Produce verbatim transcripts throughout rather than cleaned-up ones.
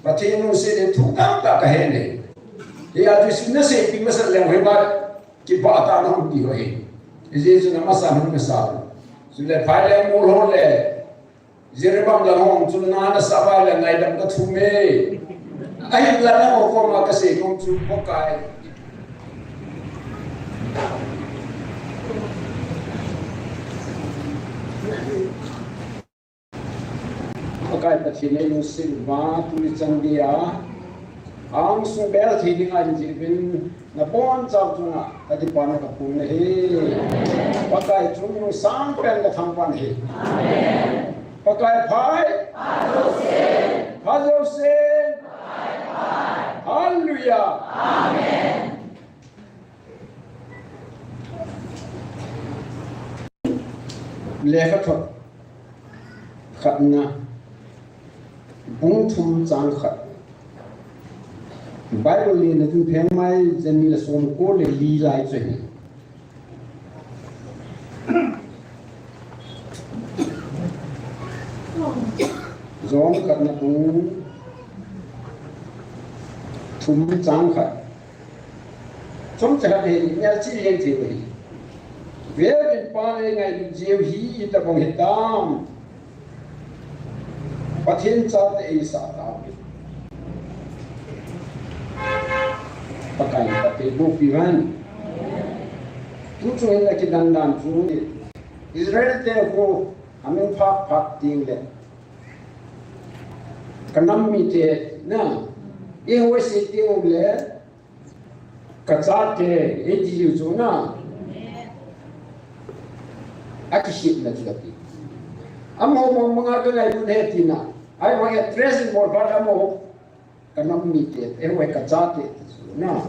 Pathen lungset in thu tamtah kahe e. Hia chu Jesu naseipi masat leng hi ba kipah tah a hung ti ho hi. Jesu na masa hung masa. Chule phai le mol ho le Jeroboam lang hung chun na nasah uva le ngaidam kathum e. Ahinla nangho koma kasei nom chu Pakai. Pakai Pathen eilungset uva tuni chan geiya angsung bel thei dinga eijih uvin nabonchau chunga kakipana kaphong ahi. Pakai chungnung sangpen kathangvah ahi. Pakai phat. Phat jouse. Hallelujah. Lekhathot khatna, bung thum chang khat. Bible lina chu Phengmai jani le somko le li lai chu ahi. John khatna bung thum chang khat. Chomcha khat hi melchih jeng thei ahi. Veuvin, Pan eingailut jeh u hi itobang hitam. Pathen chate eisah tauve. Pakai in phatthei boh piuvin. Tuchung hin akidan dan chu Israel te khu amin phat phat teng le, kanam mite na, eiho sei teng le, kachate, eiti jiu chu na. Akihetna chu kati. Amaho mong manga kangailut ahi tina. Ahivang address in bol phat amaho, kanam mite, eiho kachate ti chu na.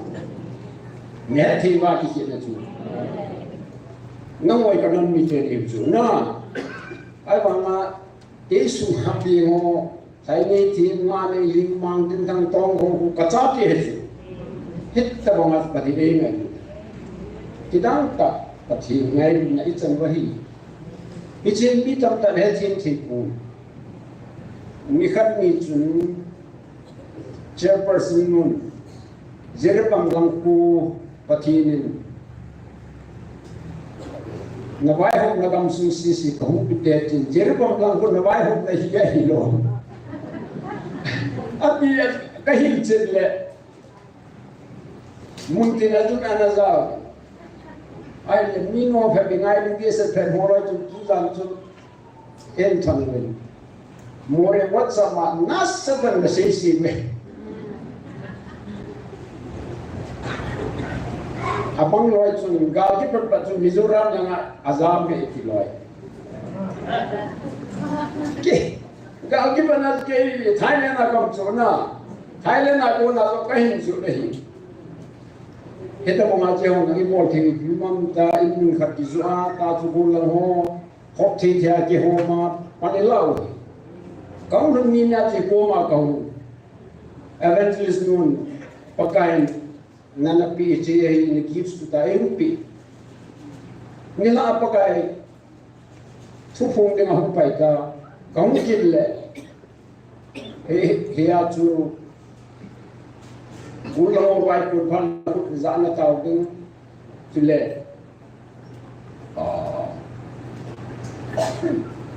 Nahet thei uva kihetna chu. Nangho kanam mite ti chu na. Ahivanga, Jesu hapi ngo, Thainei, Thengnei, Lingmang, Dinthang, Tongkho, kachate ahi chu. Hitobanga Pathen eingailut. Kidang tah Pathen ngailutna ichan uva hi. Hichun mi tamtah in hethem thei pon. Nikhat ni chun chairperson nun, Jeroboam lang khu Pathen in navaihopna gamsung sese kahung peh te tin, Jeroboam lang khu navaihopna hi ahilou. Api a kahil chet le, muntin a chun ana jao. Ahile mi nom phabep ngailu ding sah phabep ho loi chun tujan chun Anthony in Moreh WhatsApp a nasatah in asei sei uve. Abang loi chun gal kipat pat chun Mizoram langa ajam e ti loi. Ke, gal kipat na ke Thailand a kaum chu na. Thailand a kona chu kahin chu le hi. Hitobanga che ho nang ibol thei pi mam ta, imun khat kijoh a, ta chu gollhang ho. Khop thei thei a kihom a, pan ilah u. Kahung lhun ni na chu koma kahung. Evangelist nun, Pakaiyin nana pe che ahi, na gifts tuta eipeh. Nilhah a Pakai thuphong dinga hung pai ta, kahung kit le. Hi, hia chu, gollhang ho vaikon phat jana tao ding, chule. Ah.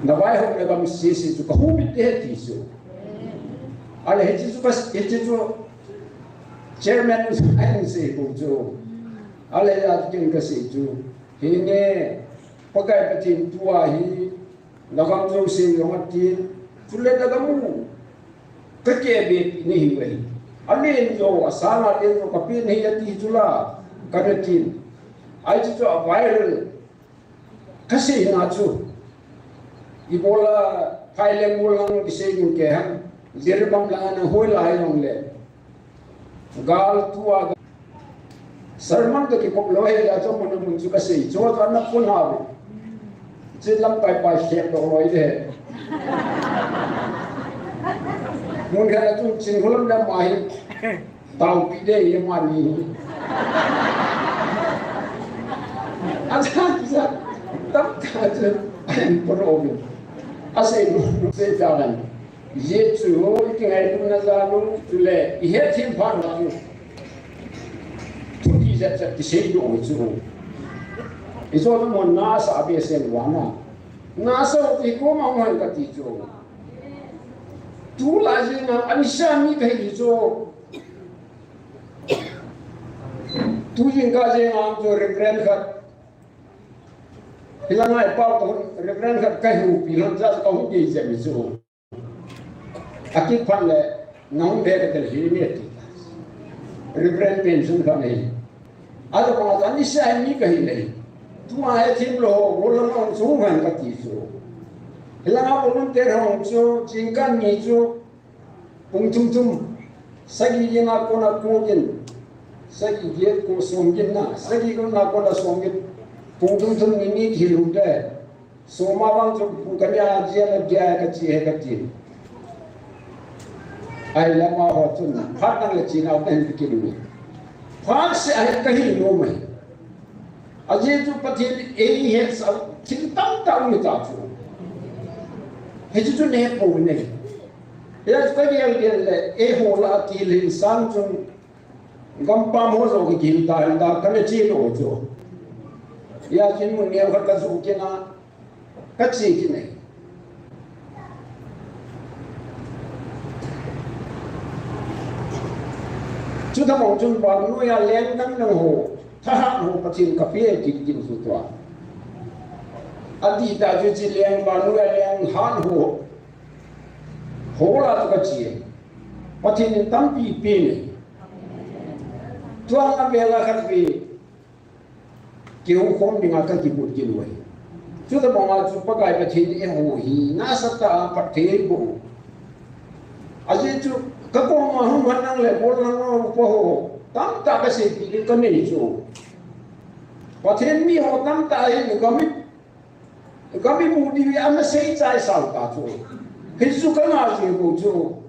Navaihopna gam sese chu kahung peh te ti chu. Ahile hiche chu ka, hiche chu chairman ahin sei bou chu. Ahile atin kasei chu. Hinge, Pakai Pathen tua hi, nagam jouse jong atin, chule nagam u kakeh be pi nahiuve. Alen jo, asanga alen jo kapeh nahi ati chu la, kana tin. Ahi chu chu a viral kasei na chu. Ibola phai le mol lang kisei jing kei ham, Jiribam lang ana hoi lai jong le. Gal tua ga-, sermon toh kikop lou hel a chu mun mun chu kasei. Chu chu ana phun hau. Chin lamkai pa sep lou loi de. Mun khat a chun Chin Hulam lam a hi. Taopi de ye mani. Acha, acha. Tam ta chu. Ain pro. Asei lu, sei ta lan. Jesu, i kingailutna jal u, chule i hethem phat u chu. Thupi jep jep kisei diu chu. I jo mun nasa behseh uva na. Nasa u ti ko ma hung hen kati chu. Tulai jing a, anisa mi kahi chu. Tu jingkah jing a chu Reverend khat. Hilanga i pau kahung, Reverend khat kahiupi lhon cha kahung gei jep chu. Akiphat le, nahung be katel hi ne ti. Reverend pension khat nei. Ajo panga anisa mi kahi nei. Tua hethem lou ho, golanga hung chu hung hen kati chu. Hilanga volunteer hung chu, jingkah ni chu, pung thum thum, sagi gin a kona kong gin, sagi get ko som gin na, sagi gin a kona som gin, pung thum thum ni ni thil hung de. Soma vang chu pung kani a jia na jia kati he kati. Ahileh amaho chun, phat nang le chin a kahin kilu. Phat seh ahi kahin lo mai. Ajeh chu Pathen eihetsa thil tamtah um ta chu. Hichu chu ne po ne. Hia chu kagel gel le, eiho lah a kihil hin sang chun gampam ho jong kihil ta hin ta, kane chi lo chu. Hia chun mun neo khat kajoh kit na, kache kit nei. Chuti mong chun vannoiya leng dang dang ho, thahat ho Pathen kape kit kit chu tua. Adih tah chu hiche leng vannoiya leng hat ho, ho lah a chu kache. Pathen in tampi pe nei. Tua a vela khat ve, kihou khom dinga kakibol kit uve. Chuti banga chu Pakai Pathen in eiho hi nasatah a phatthei eiboh u. Ajeh chu kakoma hung man nang le bol nang upa ho tamtah kaseipeh ding kanei chu. Pathen mi ho tamtah hin gam i Gam imu diu hi ana seichai sao ta chu. Hichu kanga jing bou chu.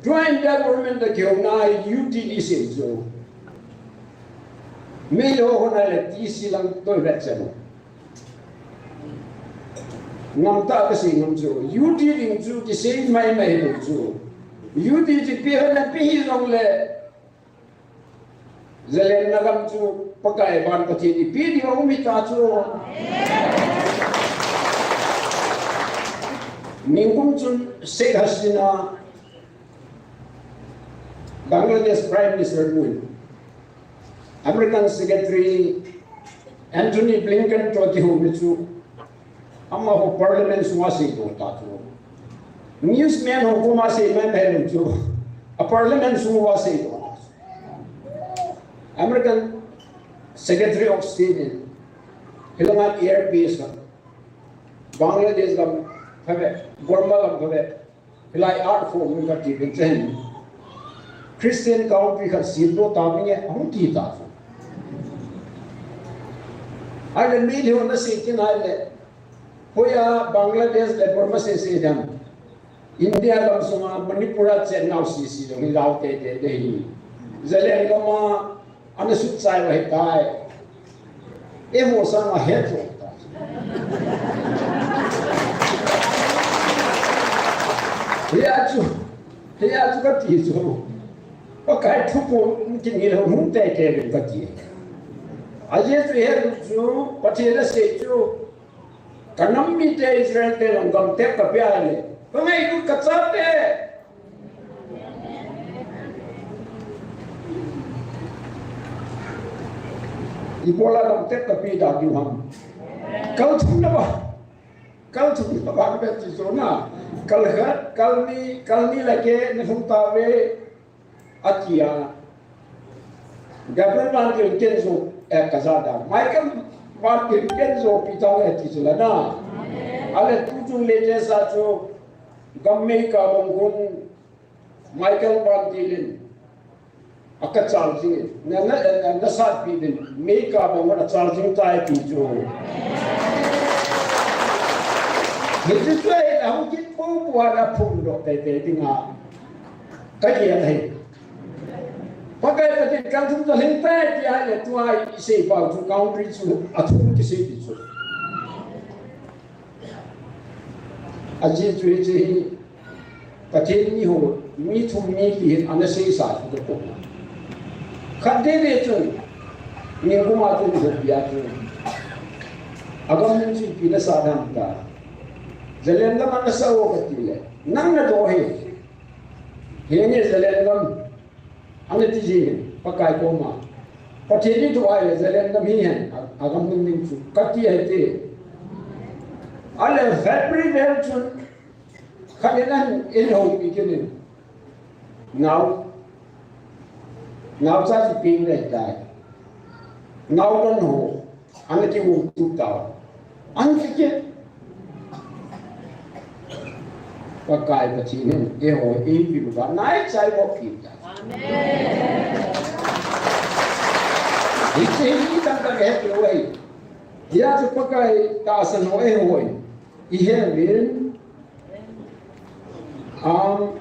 Tua India government a kihouna hi U T D sei chu. Mei ho hona le T C lang toi vet chen. Ngam tah kasei ngam chu. U T D chu kisei mai mai bou chu. U T D pe hona pe hi jong le. Zalenna gam chu Pakai van Pathen in ipe diu aum hita chu. Nikum chun Sheikh Hasina, Bangladesh Prime Minister mun, American Secretary Antony Blinken toh kihouna chu, amaho Parliament sunga seidoh ta chu. Newsman ho koma sei mai mai lou chu. A Parliament sunga seidoh ta chu. American Secretary of State in, hilanga air base khat, Bangladesh gam khat ve, Burma gam khat ve, hilai art form khat ti pen chen. Christian country khat semdoh tavinge, ahung ti ta chu. Ahile mi lhona sei kin ahile, hoiya Bangladesh le Burma sei sei dam. India gam sunga Manipur a chennau sese jong hi lau teitei ding ahi. Zalen gam a ana sutchai uva ahitai. Eiho sanga het lou ta. Hia chu, hia chu kati chu. Pakai thu pum kingil hung teitei ding kati. Ajeh chu het chu, Pathen in asei chu. Ka nam mite Israel te lang gam tep kapeh le, ka ngailut ka chate. Ibola gam tep kapeh da diu ham. Kal thum na ba. Kal thum na ba be ti jo na. Kal khat, kal ni, kal ni la ke na thum ta ve. Atia. Gabriel Van Til ken jo, eh, kajada. Michael Van Til ken jo pi tang eh ti chu la na. Ale tu chung le te sa chu gam America bang hun Michael Van Til in. Aka charging. Na, na, na, na sat pi din. America bang hun a charging tai ti chu. Hichu chu eh, a hung kit pu pu a na phun doh teitei ding a. Ka gel ahi. Pakai Pathen kal thum ka lhing tai ti ahile tua i sei pau chu country chu a thum kisei ti chu. Ajeh chu hiche hi Pathen in eiho, mi thum mi li hin ana seisa chu ka pon. Khat dede chun, ningkuma chun eiho pia chu. Agam ning chu ipi nasa dem ta. Zalen gam ana sa o kati le. Nang nadoh e. Henge Zalen gam. Ana ti jin, Pakai koma. Pathen in thu ai le Zalen gam hi hen, a, agam ning ning chu. Kati ahi ti. Ale February vel chun, khat in ahin houpi kit in. Nao. Naocha chu peng le tai. Nao don ho. Ana kihoutup tao. Ana kikit. Pakai Pathen in eiho eipui uva naichai bou pi ta. Amen. Hiche hi tamtah kahet lou ahi. Hijeh chun Pakai tahsan ho eiho hi. Ihe uvin. Um,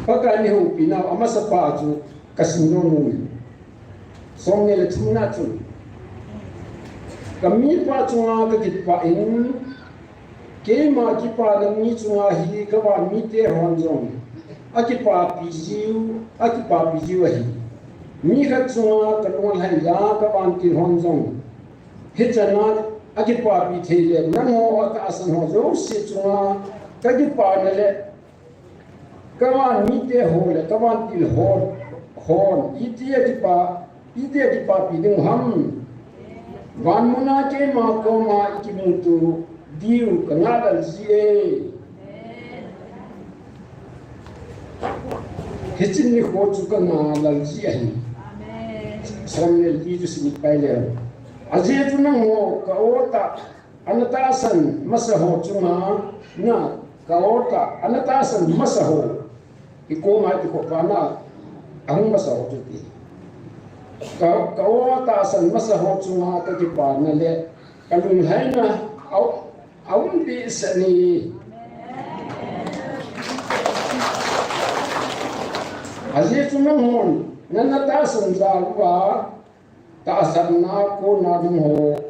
Pakai in eihoupinau, amasapa chu kasim nom e. Somni le thumna chun. Kamipa chunga kakipah in, keima kipana mi chunga hi kavan mite hon jong akipapi jiu, akipapi jiu ahi. Mi khat chunga kalung alhai a kavantil hon jong. Hichan a akipapi thei le, nangho atahsan ho jouse chunga kakipana le, kavan mite ho le, kavantil ho, hon, iti akipa, iti akipapi diu ham. Van muna keima koma ikimuto diu kangah lel jie. Hiche nikho chu kangah lel ji ahi. Amen. Somni le li chu simit pai leu. Ajeh chu nangho ka-o tah ana tahsan masa ho chunga, na, ka-o tah ana tahsan masa ho. Ikoma kikhohna ahung masa ho chu ti. Ka, ka-o tahsan masa ho chunga kakipana le kalunglhaina a, aum behseh e. Ajeh chu nanghon, nana tahsan jal uva, tahsanna kona nangho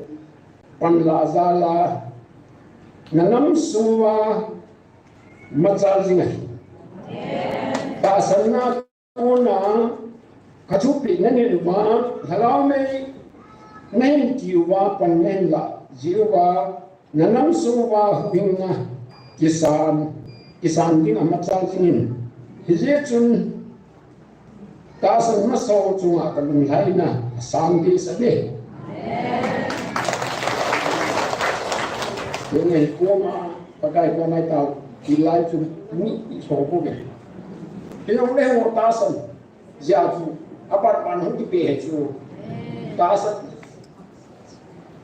panlah jal a, nanam sung uva machal jing ahi. Tahsanna kona kathupeh nanei uva, lhagao mei nahin ti uva, pan nahin lah jeh uva, nanam sung uva huhhingna kisan, kisan ding amachal jing in. Hijeh chun tahsan masa ho chunga kalunglhaina asang behseh e. Henge koma, Pakai koma itao, ilai chu mi iso ko ke. Kei jong le ho tahsan. Jia chu, apat pan hung kipe hi chu. Tahsan.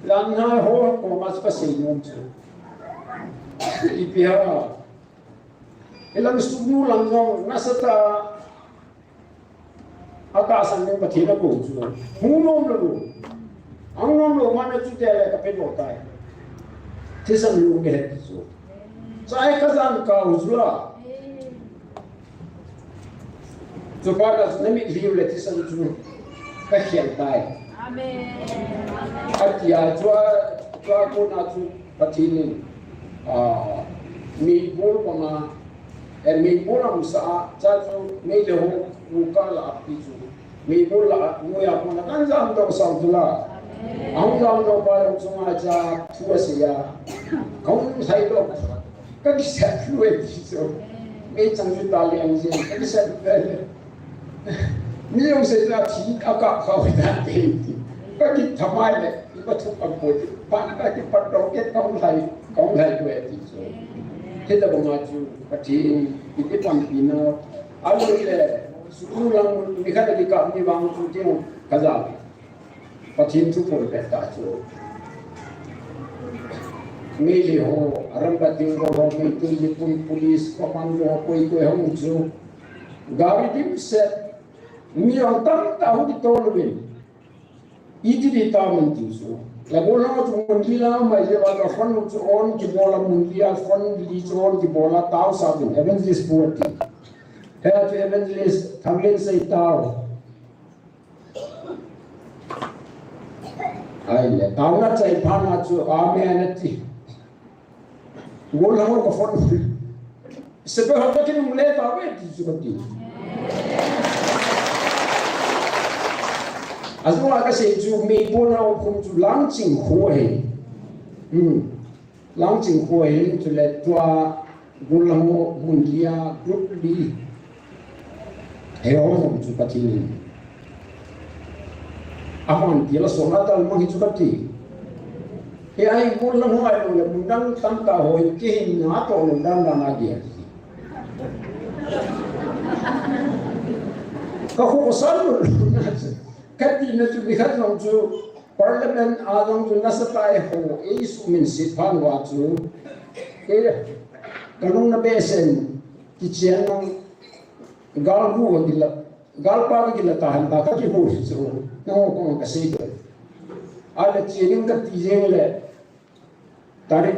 Lang na ho koma chu kasei nom chu. Ipi ham. Ilang suknu lang jong nasatah a atahsan ding Pathen akou chu. Hung nom lou. Hung nom lou man a chu tele kape lou tai. Thisan lou kahe chu. Chai kajan kau chu la. Chupa la chu namitlhi u le thisan chu kakhel tai. Amen. Atia chua, chua kona chu Pathen in, ah, meibol banga, eh, meibol amusa a, cha chu mei le ho, u ka la api chu. Meibol la, noiya kona kan jamdoh sau chu la. Ahung jamdoh pa jong chunga cha thu asei a. Kahung lhaidoh. Kakisat lou e ti chu. Meichang chu ta leng jeng, kakisat lou e. Mi jong sei ta thi, akap kha u ta te ti. Kakithamai le, ipa thu kampoi ti. Pan kakipat doh kit kahung lhai, kahung lhai lou e ti chu. Hitabanga chu, Pathen, iti panpina. Ahilou le, suknu lang, mi khat akikap ni vang chu ti jong, kajal. Pathen thu phonpeh ta chu. Meitei ho, aram bati ho, Meitei mipun police, commando ho, koi koi ho chu. Gari dimset, mi jong tamtah hung kitol uvin. Iti di ta man ti chu. La bol ho chu mun li la mai je ba ka phone chu on kibol a mun li a phone li chu on kibol a tao sa uvin evangelist pu ati. He chu evangelist Thanglensei tao. Ahile, taona chai phat na chu, amen ati. Gollhang ho ka phone. Sepai ho toh kinungle tauve ti chu kati. Ajeh a kasei chu Meipona um khom chu Langching kho ahi. Hmm. Langching kho ahi, chule tua gollhang ho mun lia group li. Hiho jong chu Pathen in ahon til a sona tal mang hi chu kati. Hiche gollhang ho ahilou le mun dang tamtah ho hi kihinna toh mun dang dang a dia. Ka khosan lou na chu. Kati na chu nikhat jong chu Parliament a jong chu nasatah a eiho eisuhminset phat uva chu. Kei kanung na behseh in kichen nang Galgu ka kila, galpa ka kila tahen ta ka kihou chu. Nangho koma kasei te. Ahile chening kati jeng le tarik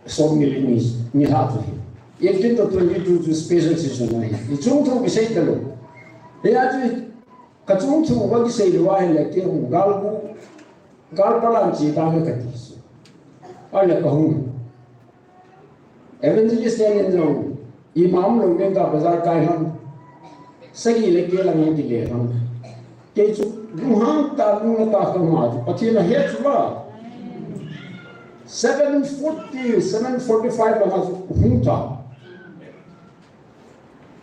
som ni le ni, ni lha chu hi. Eighteen to twenty-two chu special session ahi. Ichung thu kisei talou. Hia chu kachung thu ka kisei lou ahile kei hung galgu, galpa lan che tange kati chu. Ahile kahung. Evangelist Len in jong, ima umlou pen ta bazar kai lhon. Sagi le kei lang in kile lhon. Kei chu lunghang tah, lungna tah kama chu Pathen ahet chu la. Seven forty, seven forty-five lama chu hung ta.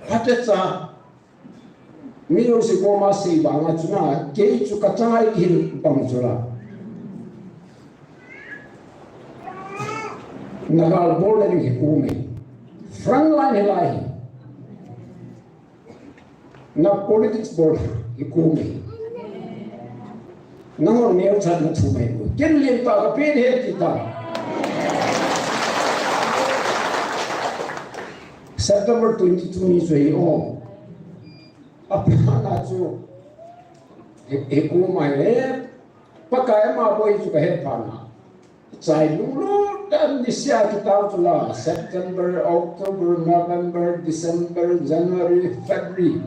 Phatecha. Mi jouse koma sei banga chu na, kei chu kachai hil bang chu la. Na gal bol na ding hi kum e. Front line hi lai hi. Na politics bol hi kum e. Nangho neocha na thu mai. Ken lien ta ka pen he ti ta. September twenty-two ni chu hi o. Apha na chu. He, he kum e. Pakai ama boi chu ka he pha na. Chai lunglut dan ni sia kitau chu la, September, October, November, December, January, February.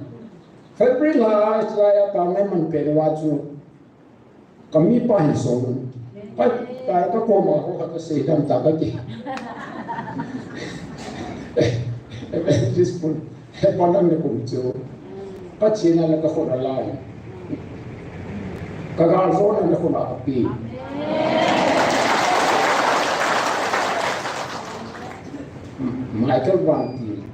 February la, chai a pa me man pe wa chu. Kami pa hin so. Pa, pa ka koma ko ka sei dan ta ka ki. This pun. He pa nang ne kum chu. Pathen a le ka khut a lai. Ka gal jona le khut a ka pi. Michael Vantil.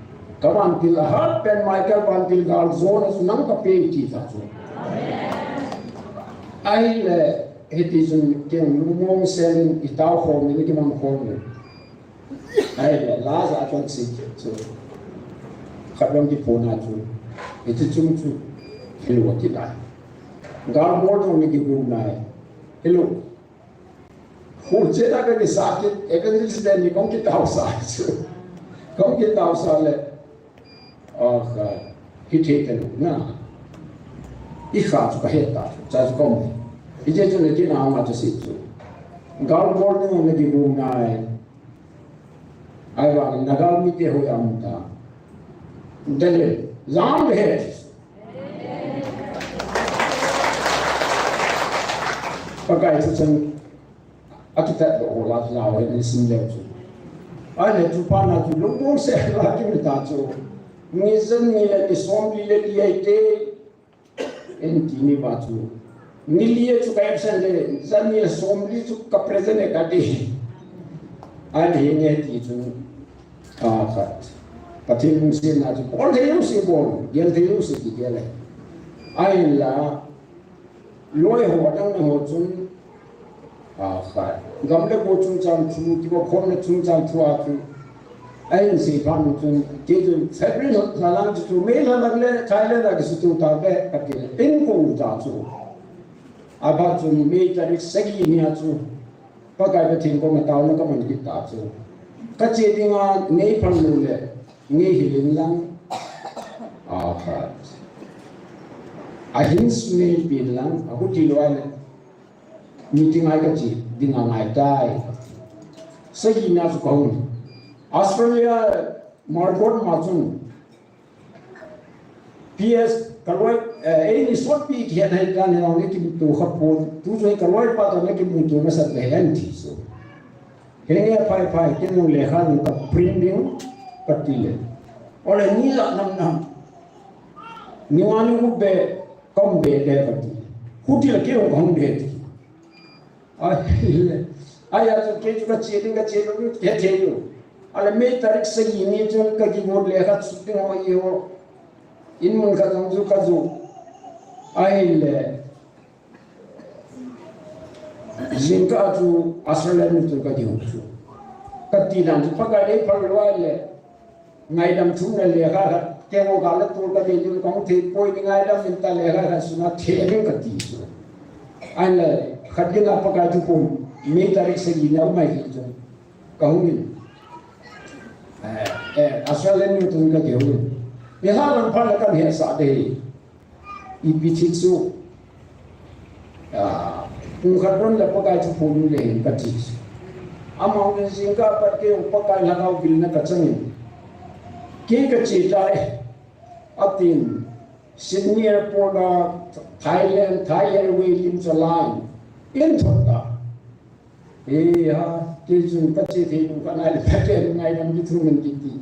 Ka Vantil a hat pen Michael Vantil gal jona chu nang ka pi ti ta chu. Ahile hiti chun kei lungmong sel in i tao khom in i kimang khom in. Ahile, last a chuan sei chu. Khat lam kiphona chu. Hiche chung chu. Hilou ati lai. Gal bol jong ni kigum nai. Hilou. Hu che ta ka ni sa ki, evangelist Len ni kong kitao sa chu. Kong kitao sa le. Akha, hithei talou na. I kha chu ka het ta, cha chu ka um. Hiche chu na kina nga chu sei chu. Gal bol ni na kigum nai. Ahivangin na gal mite hoiya um ta. Dale, jam le he. Pakai chu chan. Akitat lou ho la, la ho ni sim leu chu. Ahile chu pa na chu lungmong sel a kimi ta chu. Ni jan ni le ni som li le li ai te. En ti ni ba chu. Ni li chu ka absent le, jan ni le som li chu ka present e ka ti. Ahile hi nge ti chu. A khat. Pathen lungsetna chu. Bol thei jouse bol. Gel thei jouse kigel e. Ahinla. Loi ho, adang ho chun, a, khat. Gam le go chungchang thu, kipa khomna chungchang thu a chu. Ahin sei phat u chun, kei chun, February lha lang chu, May lha lang le, Thailand a kisutu ta ve, ka ti le, in ko u ta chu. Aphat chun, May tarik sagi nia chu. Pakai Pathen koma taona ka man kit ta chu. Ka che dinga nei phan lou le, nei hil in lang. A khat. Ahin sunei pin lang, ahuti lou le. Meeting a ka che dinga ngai tai. Sagi na chu ka hung. Australia, Melbourne ma chun. P S, ka loi, eh, eini sotpi kihet hai dan hi nang kimuto kha pon, tu chu ka loipa toh na kimuto masat le hen ti chu. Kei nge phai phai, kei nung lekha nung ka print ding, kati le. Ole ni la nam nam. Ni wa ni u be, kom be de kati. Huti la kei nung hong de ti. Ai le. Ai a chu kei chu ka che ding ka che ding ke che yo. Ale May tarik sagi ni chu ka ki ngun lekha chu ding ho i ho. In mun ka jong chu ka ju. Ai le. Jingkah chu Australia ni chu ka ding chu. Ka ti dan chu Pakai dei phal loi le. Ngaidam thum le lekha khat. Kei ho ka la tu ka dei chu kong thei poi ni ngaidam in ta lekha khat suna thei ding ka ti chu. Ai le khat ding a Pakai thu pum May tarik sagi na umai ki chu. Ka hung in. Eh, eh, Australia ni tu ka ding hung in. Ni ha lang phal la ka ni sa dei. Ipi ti chu, ah, pung khat ron le Pakai thu phon le hin ka ti. Amau in jingkah pat kei Pakai lhagao vilna ka chang in. Kei ka che tai, atin, Sydney Airport a Thailand, Thai Airway lim cha line in thot ta. E ha, kei chun ka che thei lou ka nai le, ka che ngaidam ki thu min kiti.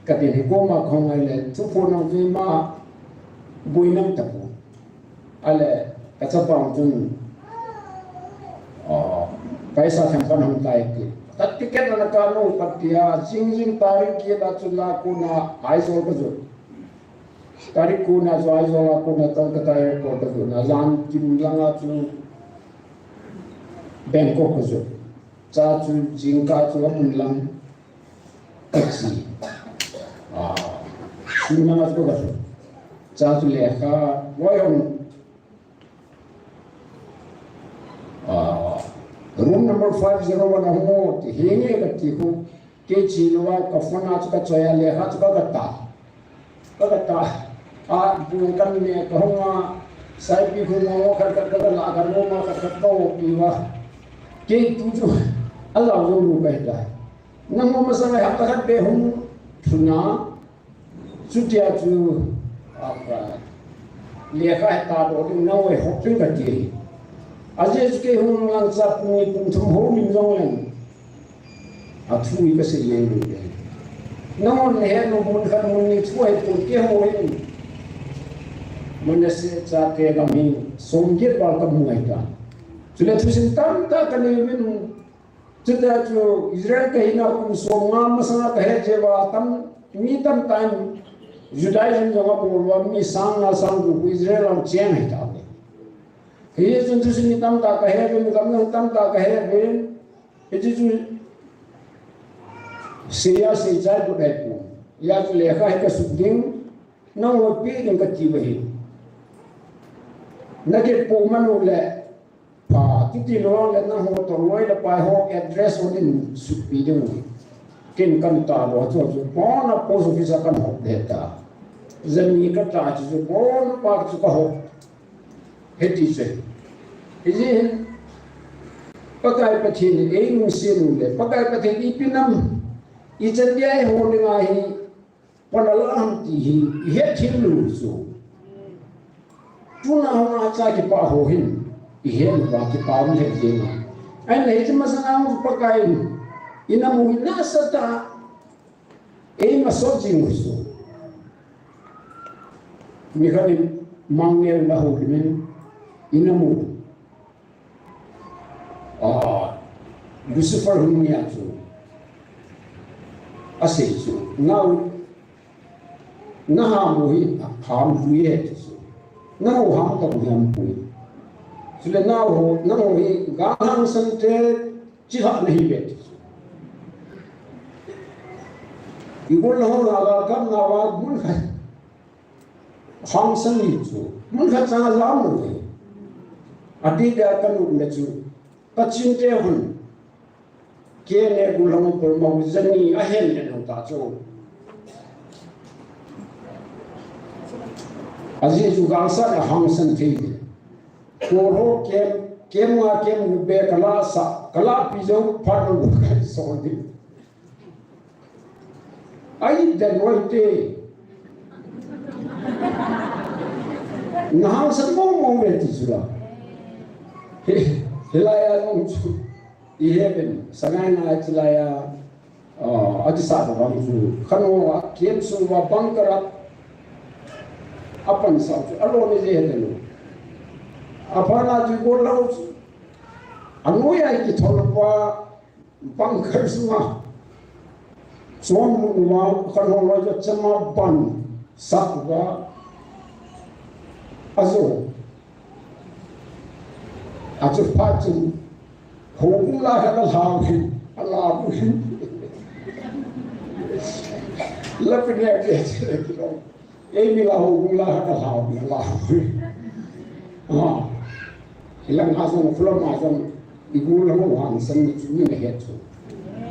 Ka ti hi koma khong ngai le, thu phon nang ve ma, bui nang ta pu. Ale, ka chapa chun, ah, paisa thang kan hong tai ti. Ka ticket na ka no ka ti a, jing jing tarik ki la chu la ko na Aizawl ka jot. Tarik ko na chu Aizawl a ko na tong ka tai ko ka jot na, jan kim lang a chu Bangkok ka jot. Cha chu jingkah chu amun lang ka chi. Ah, sun lang a chu ka jot. Cha chu lekha, loi hong. Ah, room number five zero one a hung o, ti hi nge ka ti khu, kei chi lou a ka phone a chu ka choi a lekha chu ka ka ta. Ka ka ta. A, bu kan ne ka hung a, saipi khu ngo khat khat ka la ka room a khat khat ka o pi wa. Kei tu chu, a la zo lu ka ta. Nang mo masa ngai hap ta khat be hung, thuna. Chutia chu, a, lekha he ta do ding nang we hop ding ka ti. A Jesu kei hung lang cha pung ni pung thum ho min jong leng. A thu i ka sei leng lu de. Nang on he no mun khat mun ni thu he pun ke ho he. Mun na se cha ke gam hi som get bal ka mu ai ta. Chule thusim tamtah ka nei min Chuta chu Israel ka hina kum som nga masanga ka he jeh uva tam, mi tamtah in Judaism jong abol uva mi sang nga sang gup Israel a cheng ahi tauve. Hichun thusim mi tamtah ka he uvin, mi tamtah ka he uvin. Hichu chu Syria seichai pu dai pu. Hia chu lekha hi ka sut ding, nangho pi ding ka ti uve. Na get po manu le, Pa, chuti lou le nangho toh loi le pai ho address ho din sutpi ding. Ken kan ta lou chu chu. Pona post office a kan hop le ta. Jani ka ta chu chu pona pa chu ka hop. Hiti chu. Hijeh hin Pakai Pathen in ei lungset u le. Pakai Pathen ipi nam. Ichan dia eiho dinga hi. Pona la ham ti hi, i het thim lou chu. Tuna hung a cha kipah ho hin, i het lou va kipah um het jeng a. Ahin hiche masang a hung Pakai in, i na mu hi nasa tah, ei ma sot jing u chu. Nikhat in mang neo na ho min, i na mu. Ah, Lucifer hung nia chu. Asei chu. Nau, na ham u hi, ham u hi ti chu. Nau ham ta u ham pui. Chule nau ho, nau hi, ga hang san te, chi ha na hi ve ti chu. I gol ho la ga kam na wa mun khat. Hang san ni chu. Mun khat chang a lam u hi. Ati da ka nu na chu. Ka chin te hun. Ke ne gu lang ko ma u jani a hen ne nang ta chu. A ji chu gang sa na hang san thei ni. Ko ro kem, kem nga kem u be ka la sa, ka la pi jo pha ro ka so ni. Ai, dan wai te. Na hang san mong mong ve ti chu la. He, he la ya long chu. I heaven, sangai ngai chilai a, ah, akisa ka bang chu. Khan ho a, kem sung va bunker a, apan sa chu, alo ni je he lo. Apana chu go lo chu. Anoi a kithol pa, bunker sunga. Chom lu ma, khan ho lo ja chama ban, sa va. Ajo. Achu phat chun, houbung la ha ka lhau hi, a la bu hi. La pi ne ke che le ki lo. Ei mi la houbung la ha ka lhau hi, a la bu hi. Ah. Ilang ha jong, khulam ha jong, i gu la ho hang san ni chu ni na he chu.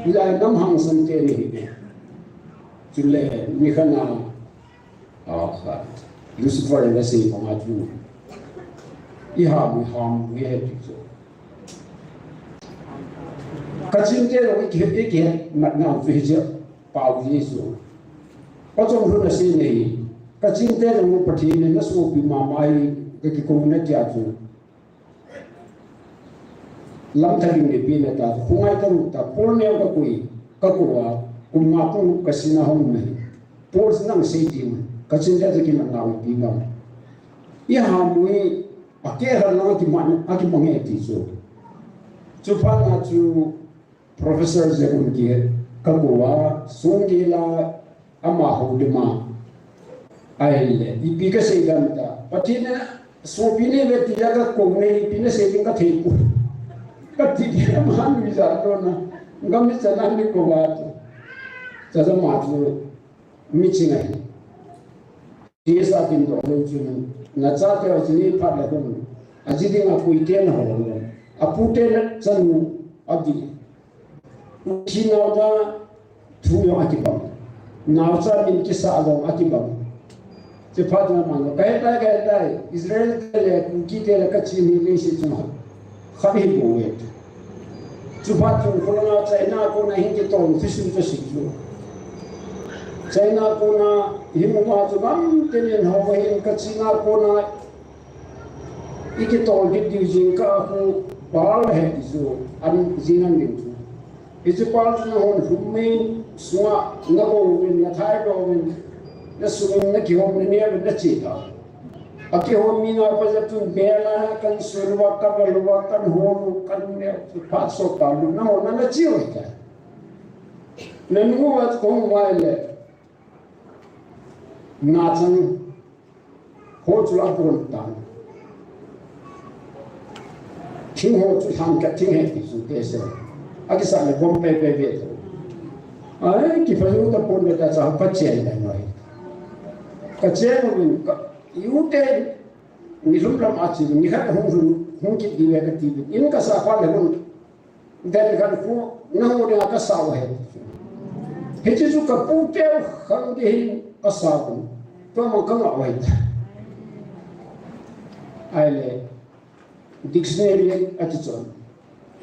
Ila nam hang san te ni hi ne. Chu le, mi khan a, Ah, kha. Lucifer in asei banga chu. I ham, i ham, nge ti chu. Kachin te jong i kihet, i kihet mat nau chu hiche pau ji chu. Pachong hun asei nei. Kachin te jong Pathen in nasopi mama hi kakikouna tia chu. Lamthang in neipeh na ta, khongai taru ta, Paul neo ka koi, ka kou a, kum nga kum ka sina hung me. Paul nang sei ding, Kachin te te kin nau pi ngam. I ha mui, a ke ha na ki man, a ki mang e ti chu. Chu phat na chu, Professor Jerome Gill, ka kou a, Sung Gill a, ama ho le ma. Ahile, ipi ka sei dan ta. Pathen in sopi nei ve tia ka kou nei, ipi na sei ding ka thei pu. Ka ti dia ama nui ja to na. Ngam ni cha na ni kou a tu. Cha cha ma tu. Mi chi ngai. Ti sa tin to lo chu na. Na cha te o chi ni phat le kou. A ji ding a pui te na ho lo. A pu te na cha nu. A di. Thi nau ta thu jong akibang. Naocha min kisa jong akibang. Che phat na man lo. Kai tai, kai tai. Israel te le, Kuki te le, Kachin hi le si chung ha. Kha hi bo we. Chu phat chung ko na China kona hin kitol, fisun to si chu. China kona hin ma chu bang te len ho hin Kachin kona I kitol kit diu jingkah a khu Paul he ti chu an jing an ding chu. Hichu Paul chu nahon lhum mai sunga nagou uvin, nathai lou uvin, nasung in nakihom, naneo uvin, nache ta. Akihom mi na pa ja tun bela kan sun uva, kan val uva, kan hon u, kan neo, phat sot ta lu, nahon na nache u hita. Nanu uva kong uva le. Nachang ho chu la pon tan. Thing ho chu lhan ka thing he ti chu te se. Akisa le bom pe pe ve to. Ai, kipha u ta pon le ta cha pa chen le noi. Ka chen u ka u te ni lum lam a chi ni khat hung hung hung kit di ve ka ti. In kasa pa le hung Den khan khu, nahung ding a kasao ahi. Hiche chu kapu teu khang ding hin kasao. Tua mang kangah u ahi. Ahile, dictionary a ti chun,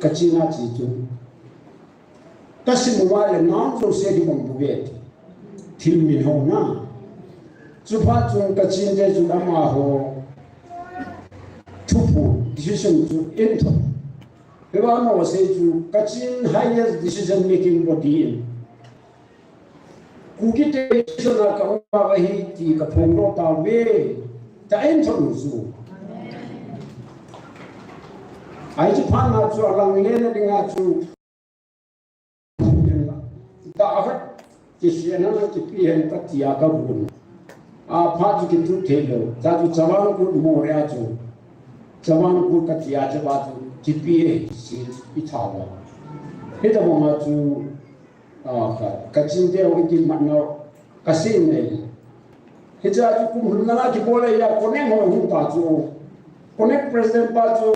Kachin a ti chu. Kasim uva le noun jouse hi bang bou ve. Thil min ho na. Chuphat chun Kachin te chun amaho thupu, decision chu in tho. Hiva mo sei chu Kachin highest decision making body in. Kuki te decision a ka um uva hi ti ka phong lou tauve. Ta in tho nu chu. Ai chu phat na chu alang le na ding a chu. Da khat, kisiatna na kipe hen ka tia ka vun. A phat chu kitu thei lou. Cha chu Chavang Kut mo ria chu. Chavang Kut ka tia chu ba chu kipe si i tha ba. Hita mo ma chu, a, ka, Kachin te o ki mat na ka sin nei. Hiche a chu kum lhun na kibol a, Connect ho hung pa chu. Connect president pa chu,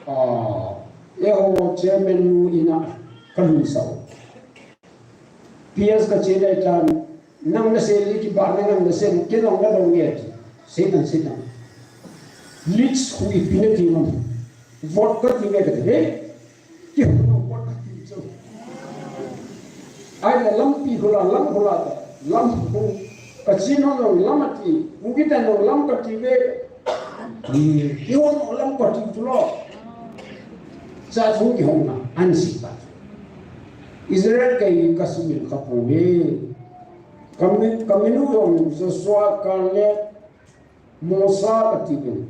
ah, eiho chairman nu in a ka lhung sao. P S ka che le tan, nang na sei le kibah na nang na sei, kei nang na lo nge ti. Sei nang, sei nang. Leeds khu ipi na ti nang. Vote ka ti nge ka ti. He? Kihona vat ati chu. Ahile lampi hula, lam hula ta, lam hu. Kachin ho jong lam ati, Kuki te jong lam kati ve. Kihona lam kati chu lo. Cha chung kihong na, an si ta. Israel kei ka sumil ka pu ve. Kami, kami nu yong Joshua, Caleb, Mosa ka ti ve.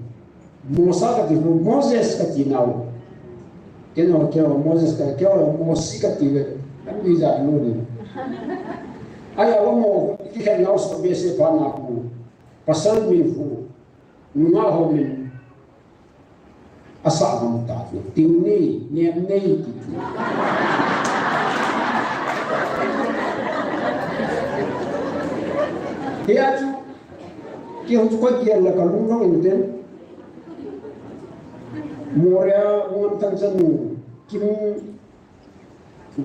Mosa ka ti ve, Moses ka ti nau. Kei no, kei no, Moses ka, kei no, Mosi ka ti ve. An mi ja nu ni. Ai, awa mo, ki khen nau so be se pa na pu. Pasal min pu. Nunga ho min. Asa ham ta tu. Ting ni, nem nei ti tu. Hia chu, kei ho chu ka kial la ka lung long in ten. Moria, ngan tan chan nu. Kim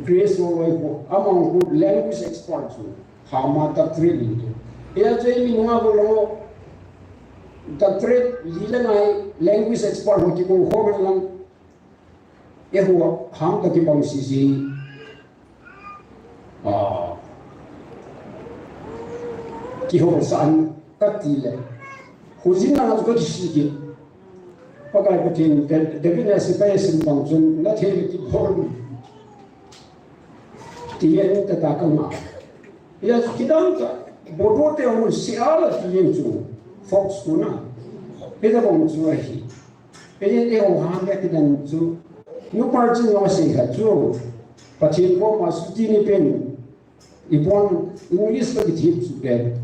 Grace Loi ko, among ko language expert chu, hama doctorate ni to. Hia chu mi nunga ko lo, doctorate li le ngai language expert ho ki ko ho lang. E ho ham ka ki bang si si. Ah. Ki ho san ka ti le. Ho jin na ka ki si ki. Pakai Pathen, David na si pa sim bang chun, na the ki bol. Ti en ta ta ka ma. Ya, kidang ka, bodo te hong si ala ti en chu, Fox ko na. Peta bong chu ahi. Peta te hong hang ya kidang chu. Nu par chu no se kha chu. Pathen ko ma su ti ni pen. Ibon English ka kithip chu pen.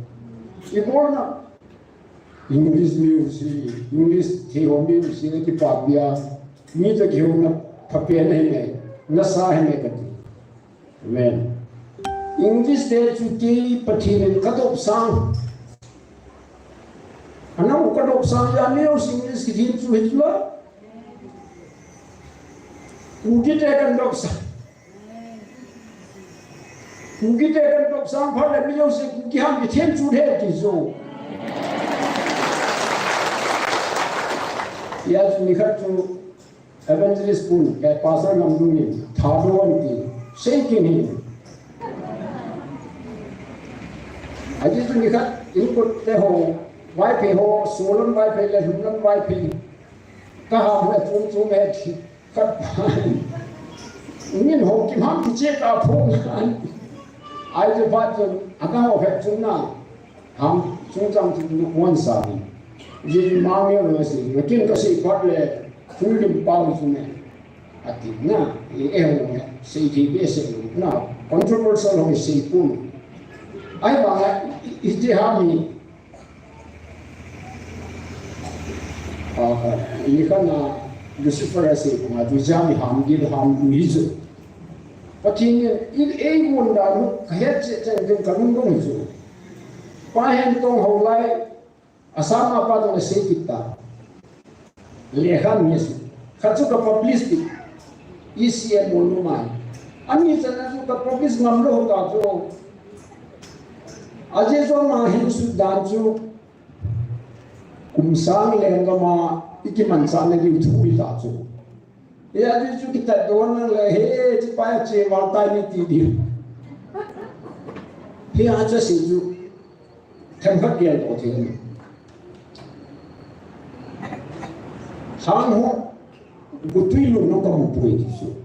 Ibon na. English music, English theory music ki papia, mi to ki hona papia nahi me, nasa hi me kati. Amen. English te chu ki Pathen in ka dop sang. Ana u ka dop sang ya ne u English ki thin chu hitla. U ki te kan dop sang. Kuki te kan dop sang phat le mi jouse Kuki ham kithem chu the ti chu. Ya chu nikhat chu evangelist pun, ka pastor ngam dungin, Thadou an ti, sei kin hi. Aji chu nikhat, in kut te ho, Vaiphei ho, Solon Vaiphei le, Lhunlon Vaiphei. Ka ham le, chum chum he thi. Ka pan. Min ho kim ham kiche ka phong han. Ai te phat chun, a ka ho phet chun na. Ham, chungchang chun nu kuan sa ni. Jin ma mi na si, na kin ka si phat le, chun lim pau chun ne. Ati na, e e ho ne, si ki be si na, controversial ho si pun. Ai ba, i, i, i ti ha mi, Ah, i kha na Lucifer a sei puma tu jami ham gil ham tu hi chu. Pathen in ei mun dan u ka het che chen den ka lung dong hi chu. Pa Hentong ho lai, Assam a pa to na sei kit ta. Lekha ni su. Kha chu ka publish ti. E C M o nu mai. Ani chan a chu ka publish ngam lou ta chu. Ajeh chu ama hin sut dan chu. Kum sang lenggam a i kimanchahna diu thu i ta chu. Hia chu chu kitat don le he chi pa che val tai ni ti diu. Hia chu si chu themkhat gel to thei. Sang ho gutui lu no ka mu pui ti chu.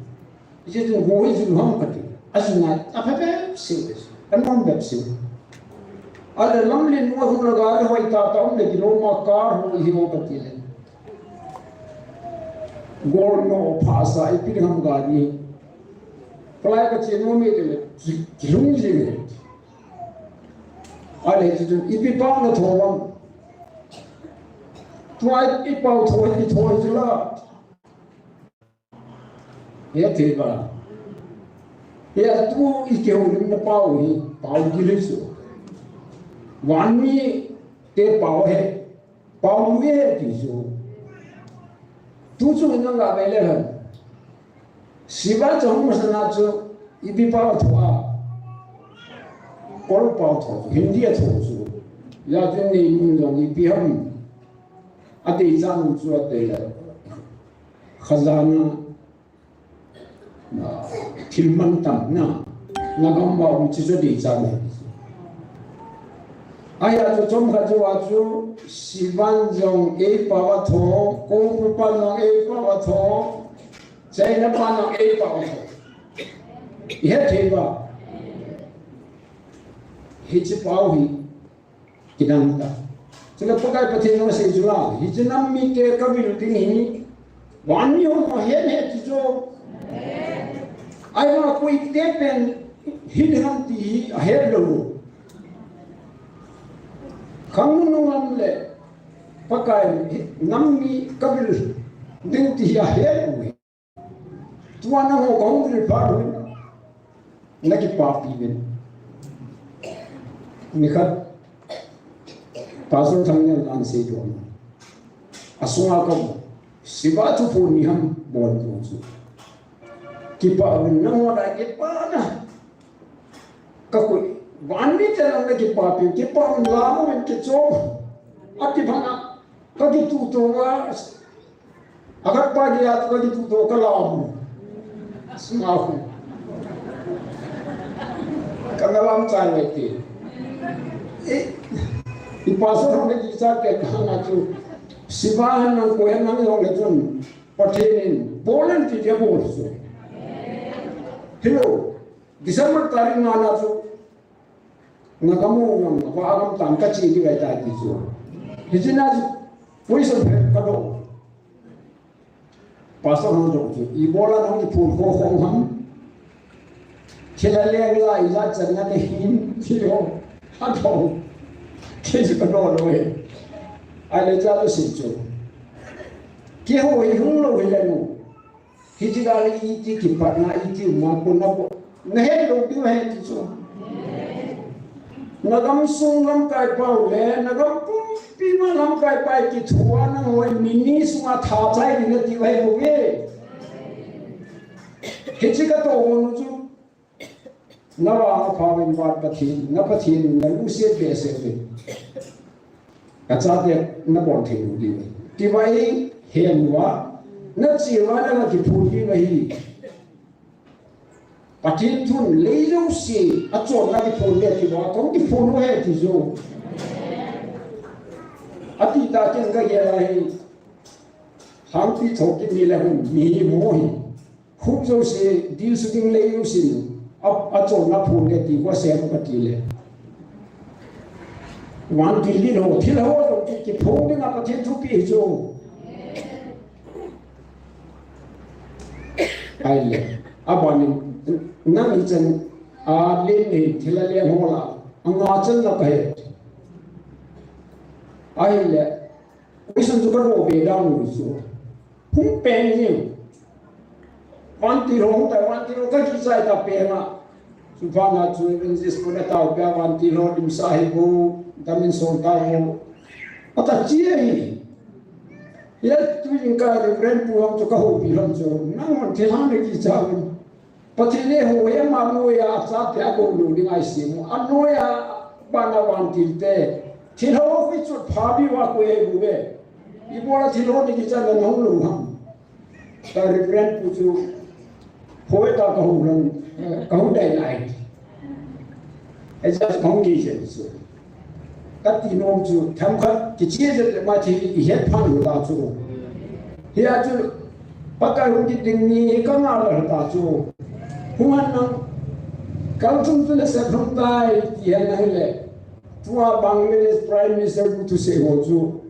Hiche chu go hi chu ham kati. Ajuna a phe phe se. Kan mon bep se. Ale lamlen mo hu la ga le hoi ta ta um le kilo ma kar ho hi ho kati le. Gol no pha sa ipi ham ga ni. Palai ka che no me te le kilung ji me. Ale chu ipi pa na tho lam. Tua i pau tho i tho chu la. He thei ba. He a tu i kihoulimna pau hi, pau gil hi chu. Van mi te pau he, pau mi he ti chu. Tu chu nang ga ve le han. Siva chu hung masana chu, ipi pau tho a. Kol pau tho chu, Hindi a tho chu. Ya chu nei mun jong ipi ham. A dei chan chu a dei le. Khajana, na, thil mantam na, na gam ba um chi chu dei chan na. Aya chu chom kha chu a chu, Sivan jong ei pau a tho, Kongpu pa jong ei pau a tho, China pa nang ei pau. Ihe thei ba. Hiche pau hi kidang ta. Chule Pakai Pathen in asei chu la, hiche nam mite kavil ding hi, van mi hon ahet het chu. Ahivang koite pen hi ding ham ti hi ahet lou. Khang nunung lam le Pakai nam mi kavil ding ti hi ahet u. Tua nangho kahung vil phat u hin, nakipapi uvin. Nikhat Pastor Thangnen ahin seidoh. Asunga kamu. Siba thuphon ni ham bol tou chu. Kipah uvin nangho dai kipana. Kakoi. Van mite lang nakipapi. Kipah uvin lam uvin kichom. Ati banga. Kakituto uva. Akhat pa dia tu kakituto kalam. Smahu. Kanalam chai lai ti. Eh, i pastor hong nakicha ke kana chu. Siba han nang koi han nang jong le chun. Pathen in. Bolen ti dia bol chu. Hello. December tarik nga na chu. Nagam u ngam, va agam tan kache ding ahitai ti chu. Hiche na chu, position phe kadoh. Pastor hung doh chu, ibola nahung kiphon kho khom ham. Thil aleng la ijat chan na nahin, ti ho. Adoh. Ti chu kadoh lou e. Ahile cha lou sei chu. Keiho hi hung lou hi le nu. Hiche ga le iti kipatna, iti uma kona bou. Nahet lou diu ahi ti chu. Nagam sung lamkai pau le, nagam pumpi ma lamkai pa kithoa nangho in ni ni sunga tha chai ding nati uve. Hiche katoh u chu. Navang apha uvin vat Pathen, na Pathen in nalungset behseh uvin. Kachate nabol thei lou diu ahi. Tiva eihen uva, nache uva nanga kiphon diu ahi. Pathen thun lei jouse, achonna kiphon le tiva, kahung kiphon u ahi ti chu. Ati ta ken kagel ahi. Hangpi thokit ni le hung, mi hi mo hi. Khup jouse, dil su ding lei jouse nu. A, achonna phon le ti, koi sem kati le. Vantil ding ho, thil ho jong ki, kiphong dinga Pathen thupeh hi chu. Ahile, abanin, nang hichan, a, len nei, thil alen ho la, anga chan la kahe. Ahile, Question chu kadoh be dan u chu. Hung peng jing. Vantil ho hung tai, vantil ho kakichai ta peng a. Chuphat na chu evangelist pu nataopeh a vantil ho dimsa hi bou, damin sol tao. Ata chi ahi. Hia tuin ka Reverend pu hung chu kahoupi lhon chu. Nang vantil hung nakicha uvin. Pathen in eiho hi ama noiya achate abol lou ding ahi semu. Anoiya bana vantil te. Thil ho koi chot pha bi va koi eiu ve. Ibola thil ho ni kichan na hung lou ham. Ka Reverend pu chu hoi ta kahung lang, eh, kahung dai lai. Ei cha kahung kichen chu. Kati nom chu, themkhat kiche jep le ma thi ihet phat u ta chu. Hia chu, Pakai hung kit ding ni hi kangah lha ta chu. Hung hen nang, kal chung chu nasep lhon tai, ti hen nang le. Tua Bangladesh Prime Minister pu thusei ho chu.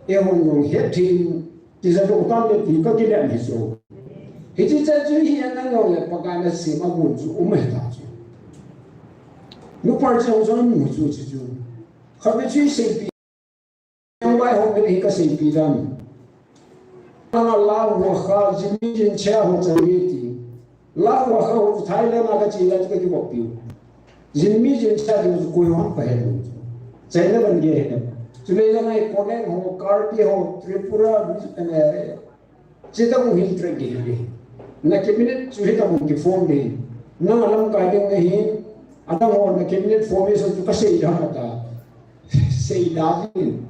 Eihon jong hetthei in, tija doh tam le ti kakinem hi chu. Hiti chan chu hi anang jong le Pakai nasem agon chu um ahi ta chu. Nupa chang chang mu chu chu chu. Khatvei chu iseipi. Yang bai hong hi kaseipi dan. Ana la hua kha jin mi jin cha ho chan ye ti. Lau a kha ho Thailand a kache lai chu kakibol piu. Jin mi jin cha chu koi hon kahe lou. China ban gei he. Chule lang ai Koneng ho, Karbi ho, Tripura, eh, chita mu hin track gei he. Na cabinet chu hita mu kiform de. Na lamkai ding nahi. Adang ho na cabinet formation chu kasei da ta. Seida in.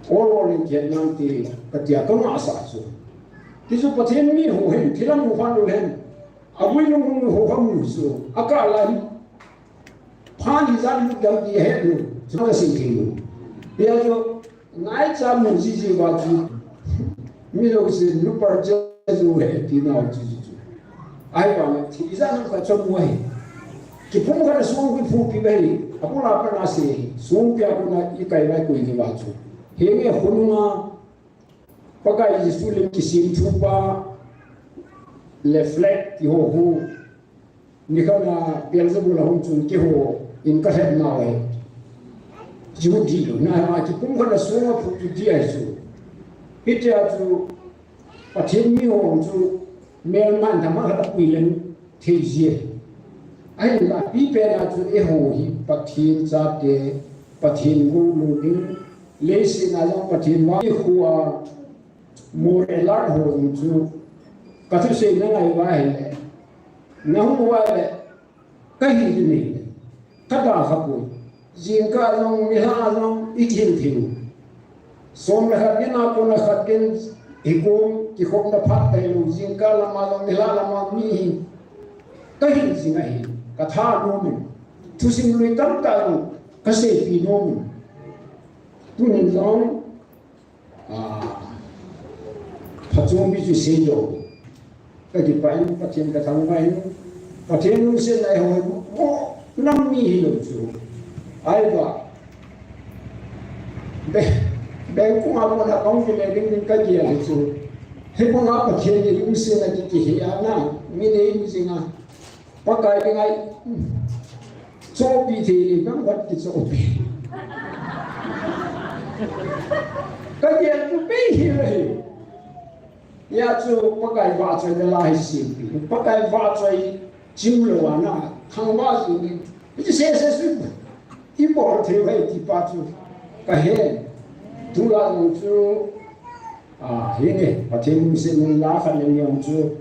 Ol ol in kihet nang ti, katia kangah sah chu. Ti chu Pathen mi ho hin, thil amu phat u hen. Abui lung lung ho kha mu chu. Akah lai. Phat ijat lut dam ti ahet lou. Chu kasei thei lou. Hia chu, ngaicha mu jiji uva chu. Mi lo si lu par che zu he ti nau chu chu chu. Ai pa na thi za na ka chom mo he. Ki pum ka na song ki pum pi bai. A pum la pa na se. Song pi a pum na i kai bai ko i ni ba chu. He nge khun nga. Pakai Jesu le ki sim thu pa. Le flag ki ho hu. Nikhat na Beelzebul a hung chun kihou in ka het nau e. Chu dih lou, na ma kipum khat na sunga phu chu dih ahi chu. Hitia chu Pathen mi ho chu melma in thama khat a pui leng thei ji e. Ahinla pipen a chu eiho hi Pathen chate, Pathen gou lou ding, leiset a jong Pathen vang khu a Moreh lang ho jong chu, ka thusei na ngai uva ahile, na hung uva le, ka hi ding ahi, ka da kha poi. Jingkah jong, nilhah jong, i kihil thei u. Som le khat gin a kona khat gin, hikom, kikhopna phat tailou, jingkah lama jong, nilhah lama mi hi, ka hil jing ahi, ka tha nom in. Thusim lui tamtah jong, ka seipi nom in. Tunin jong, Ah, phachompi chu sei lou. Ka kipah in, Pathen ka thangvah in, Pathen lungsetna eiho, mo, nam mi hilou chu. Ahivang, be, bengkung a kona kong kile ding ding ka gel hi chu. Hibanga Pathen lungsetna ki, kihe a na, mi nei mi jing a. Pakai dinga i chohpi thei le, nang vat kichohpi. Ka gel chu bei hi le hi. Hia chu Pakai vahchoi le la hi simpi. Pakai vahchoi chim lou a na, thangvah jing in. Hiche sese chu i bol thei uve ti pa chu ka he. Tulai jong chu, ah, henge, Pathen lungset in la khat le ni jong chu,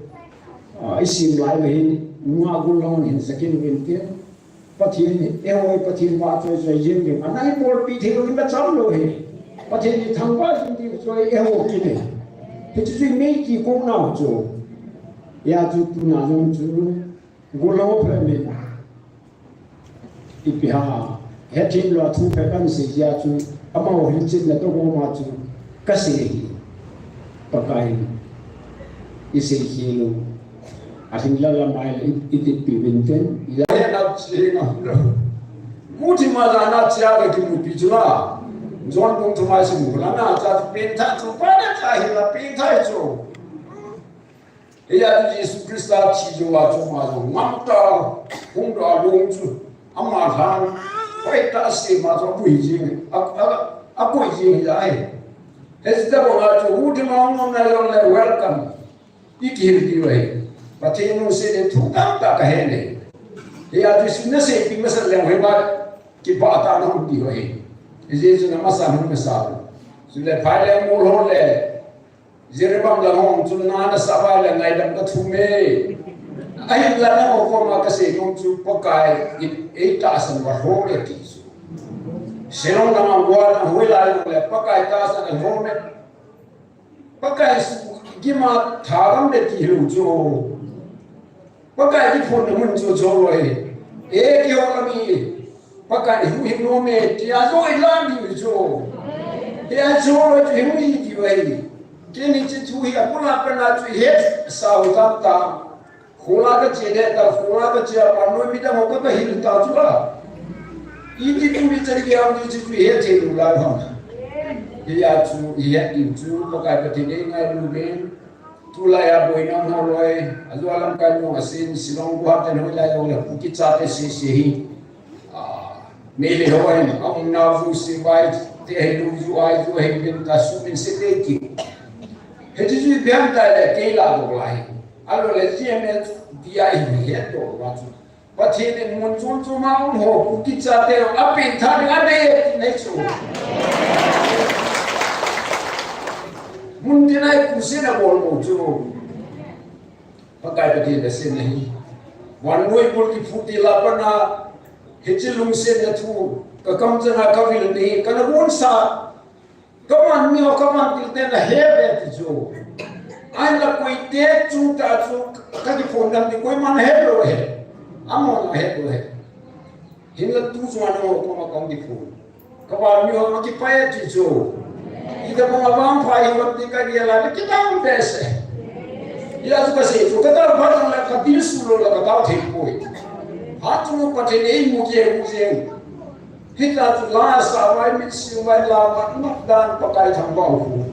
ah, i sim lai uva hin, nungah gol lang hin sakin uvin tin. Pathen, eiho hi Pathen vahchoi choi jing ding. Ana i bolpi thei lou in la cham lou hi. Pathen in thangvah jing ding chu eiho kin ahi. Hichu chu i mei kikong nau chu. Hia chu tuna jong chu, Gulou phe min. Ipi ham. Hethem lou a thu phe kan sei jia chu. Amaho hilchetna toh gom a chu. Ka sei hi. Pakai. I sei hi lou. A hing la la mai i, i titpi uvin tin. I la he na chi na. Guhthima la na chia ka kimupi chu la. John bung thum a i sim u la na cha chu pengthah chu pa na cha hi la pengthah chu. Hia chu Jesu Christa thi jou a chu ama jong ngamtah hung doh a lung chu ama lhan hoitah a sem a chu apui jing, a, a, apui jing hi ahi. Hiche tobang a chu guhthima hung um na jong le welcome. I kihil diu ahi. Pathen lungset in thu tamtah ka he ne. Hia chu Jesu naseipi masat leng hoiba kipah tah a um diu ahi. Hijeh chun amasa hung masa. Chule phai le mol ho le Jiribam lang hung chun na nasah uva le ngaidam ka thum e. Ahinla nangho koma ka sei nom chu Pakai in ei tahsan uva lhom e ti chu. Shillong lang a Goa lang hoilai lang le Pakai tahsan a lhom e. Pakai su gima tharam le ti hilou chu. Pakai kiphonna mun chu chol lou e. E kihou lam hi. Pakai huhhing nom e, tia jong i lam diu chu. Tia chol lou chu hing hi diu ahi. Keini hiche thu hi abul a pat a chu i hetsah u tamtah. Khola ka che le ta, khola ka che a, vannoi midang ho ka, ka hil ta chu a. Iti tu mi chari ki am ni chu i het thei lou lai ham. Tia chu i het diu chu, Pakai Pathen ei ngailu uvin. Tulai a boina um lou e, ajou lamkai nung asin, Shillong Guwahati te hoilai jong le, Kuki chate sese hi. Ah, Meitei ho ahin, aumna u Sibai te hi lu ju ai ju hi bin ta su min se te ki. Hiche chu ipi ham tile, kei la doh lai. Ahilou le G M S D I hi het doh lai chu. Pathen in mun chom chom a um ho, Kuki chate ho, apengthah ding adei e, ti nei chu. Mun tin a i crusade abol bou chu. Pakai Pathen in asemna ahi. Vannoi bul kiphut til a pat a, hiche lungsetna thu, ka kamchang a ka vil ni, kana vonsah. Ka man mi ho, ka man til ten ahe uve ti chu. Ahinla koi te chungtah chu ka kiphon dam ti koiman ahe lou ahi. Amahon ahe lou ahi. Hinla tu chunga nangho koma kahung kiphon. Ka van mi ho akipah e ti chu. I Tabang a vangpha ihiu ham ti kagel a le, kidang behseh. Hijeh chun kasei chu, katao phat jongle kadilsu lou le katao thei poi. Hatchunga Pathen in eimu jeng u jeng. Hitia chu la asah uva, mitsi uva, la matmat dan Pakai thangvah u.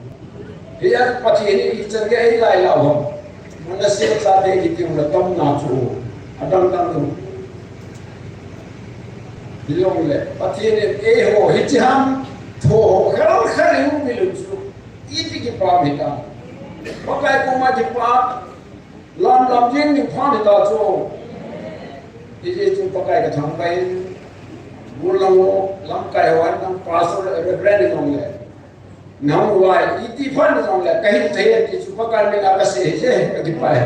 Hijeh chun Pathen in ichan gei eilai lau ham. Manasseh chate kiti u le tamna chu adangdang u. Hijongle Pathen in eiho hiche ham tho ho khelkhel eiumil u chu iti kipah ham hitam. Pakai koma kipah lamlam jeng ding phat hita chu. Hijeh chun Pakai kathangvah in, gul lang ho, lamkai ho, nang pastor, reverend in jongle, nang uva iti phat jongle kahil thei e ti chu Pakai min a kasei e, kakipah e.